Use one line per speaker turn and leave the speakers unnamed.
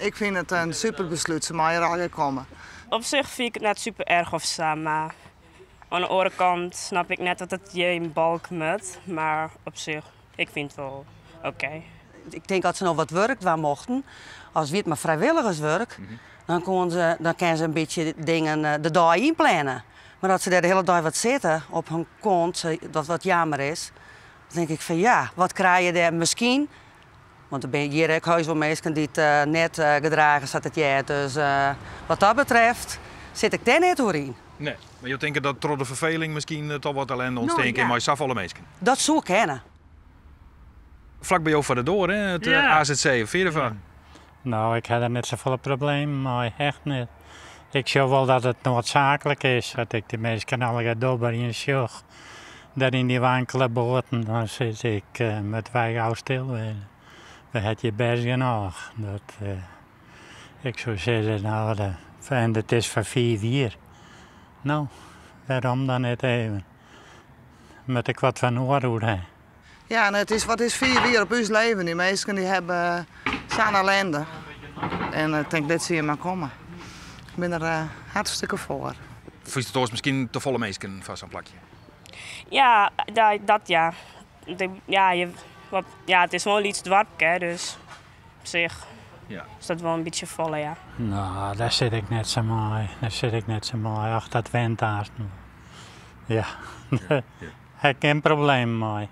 Ik fyn it in super beslút, se meie hjir allegear komme.
Op sich fyn ik it net super erch of sa, mar oan de oare kant snap ik net dat it hjir yn Balk moat. Mar op sich, ik fyn it wol oké.
Ik tink as se no wat wurk dwaan mochten, as wie it mar frijwilligerswurk, dan koene se, dan kinne se in bytsje dingen de dei ynplanne. Mar as se dêr de hiele dei wat sitte op hun kont, dat wat jammer is, dan tink ik fan ja, wat krije je dêr miskien, want der binne hjir ek heus wol minsken dy't net gedrage sa't it heart, dus wat dat betreft sit ik dêr net oer yn.
Nee, mar jo tinke dat troch de ferfeling miskien toch wat ellende ûntstean kin mei safolle minsken?
Dat soe kinne.
Flak by jo foar de doar, hè, it azc. Wat fyn je derfan?
No, ik ha der net safolle problemen mei, echt net. Ik sjoch wol dat it noadsaaklik is. As ik dy minsken allegear dobberjen sjoch, dêr yn dy wankele boaten, dan sis ik, moatte wy gau stil wêze. We ha hjir bêst genôch. Dat, ik soe sizze, no, en it is foar fiif jier. No, wêrom dan net even? Moat ik wat fan oar oer ha.
Ja, en it is, wat is 4 jier op ús leven? Dy minsken dy hawwe sa'n ellende. En ik tink, lit se hjir mar komme. Ik bin der hartstikke foar.
Fynst it oars miskien te folle minsken foar sa'n plakje?
Ja, dat ja. Ja, je, wat, ja, it is wol in lyts doarpke, dus op sich is dat wol in bytsje folle, ja.
No, dêr sit ik net sa mei. Dêr sit ik net sa mei. Ach, dat went aanst. Ja, ha ik gjin probleem mei.